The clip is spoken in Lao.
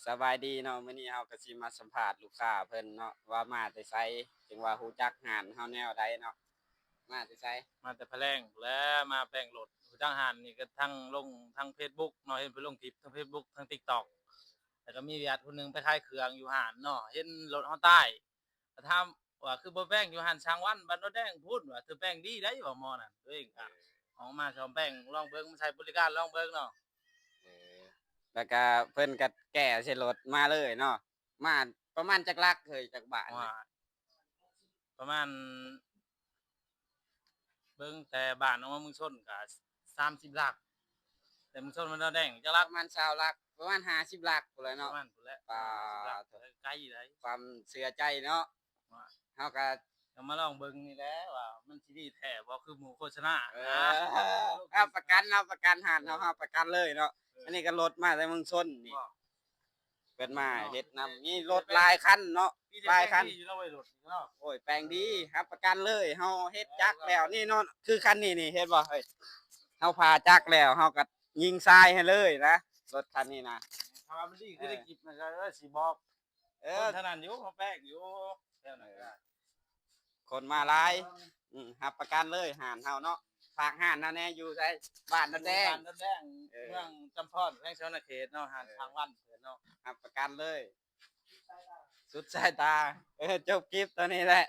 ສະບາຍດີເນາະ, ມື້ນີ້ເຮົາກໍຊິມາສຳພາດລູກຄ້າເພິ່ນເນາະ ວ່າມາແຕ່ໃສ ຈຶ່ງວ່າຮູ້ຈັກຮ້ານເຮົາແນວໃດເນາະ. ມາແຕ່ໃສ? ມາແຕ່ພະແລງພຸ້ນແຫຼະ, ມາແປງລົດ. ຮູ້ຈັກຮ້ານນີ້ກໍທັງລົງທາງເຟສບຸກເນາະ, ເຫັນເພິ່ນລົງຄລິບທາງເຟສບຸກ ທາງຕິກຕັອກ, ແລ້ວກໍມີວຽດຜູ້ໜຶ່ງໄປຂາຍເຄື່ອງຢູ່ຮ້ານເນາະ, ເຫັນລົດເຮົາຕາຍ ກໍຖາມວ່າຄືບໍ່ແປງຢູ່ຮ້ານຊ່າງວັນບ້ານໂນນແດງພຸ້ນ ວ່າຖືແປງດີໄດ໋ ວ່າໝໍ້ນັ້ນ. ຕົວເອງກໍອອກມາສ້ອມແປງລອງເບິ່ງ, ມາໃຊ້ບໍລິການລອງເບິ່ງເນາະ. ເອີ ແລ້ວກໍເພິ່ນກໍແກ້ໃສ່ລົດມາເລີຍເນາະ. ມາປະມານຈັກຫຼັກເຮີ້ຍ ຈັກບ້ານ? ວ່າປະມານ ເບິ່ງແຕ່ບ້ານອອກມາເມືອງຊົນກໍສາມສິບຫຼັກ, ແຕ່ເມືອງຊົນມາໂນນແດງຈັກຫຼັກ? ປະມານຊາວຫຼັກ, ປະມານຫ້າສິບຫຼັກພຸ້ນແຫຼະເນາະ. ປະມານພຸ້ນແຫຼະ ປາ ຫ້າສິບຫຼັກ ໄກໄດ໋. ຄວາມເຊື່ອໃຈເນາະ. ເຮົາກໍ ກໍມາລອງເບິ່ງນີ້ແຫຼະວ່າມັນຊິດີແທ້ບໍ່ ຄືໝູ່ໂຄສະນາ. ເອີ ນະ ຮັບປະກັນ, ຮັບປະກັນ, ຮ້ານເຮົາ ເອີ ຮັບປະກັນເລີຍເນາະ. ເອີ ອັນນີ້ກໍລົດມາແຕ່ເມືອງຊົນນີ້ ເພິ່ນມາເຮັດນຳ. ມີລົດຫຼາຍຄັນເນາະ, ຫຼາຍຄັນ. ໂອ້ຍ ແປງດີ ຮັບປະກັນເລີຍ. ເຮົາເຮັດຈັກແລ້ວນີ້ເນາະ, ຄືຄັນນີ້ນີ້ ເຫັນບໍ່ເຮີ້ຍ? ເຮົາຜ່າຈັກແລ້ວ ເຮົາກໍຍິງຊາຍໃຫ້ເລີຍນະ, ລົດຄັນນີ້ນະ. ຖ້າວ່າມັນດີຄືໃນຄລິບນະ ເອີ ຊິບອກ. ເອີ ຄົນເທົ່ານັ້ນຢູ່ ເຮົາແປງຢູ່ແຖວນັ້ນກໍໄດ້. ຄົນມາຫຼາຍ. ອືມ ຮັບປະກັນເລີຍຮ້ານເຮົາເນາະ. ຝາກຮ້ານເຮົາແດ່ ຢູ່ໃສ? ບ້ານໂນນແດງ ບ້ານໂນນແດງ ເອີ ເມືອງຈຳພອນ ແຂວງສະຫວັນນະເຂດເນາະ. ຮ້ານ ເອີ ຊ່າງວັນເພິ່ນເນາະ ຮັບປະກັນເລີຍ ສຸດສາຍຕາ. ເອີ ຈົບຄລິບເທົ່ານີ້ແຫຼະ.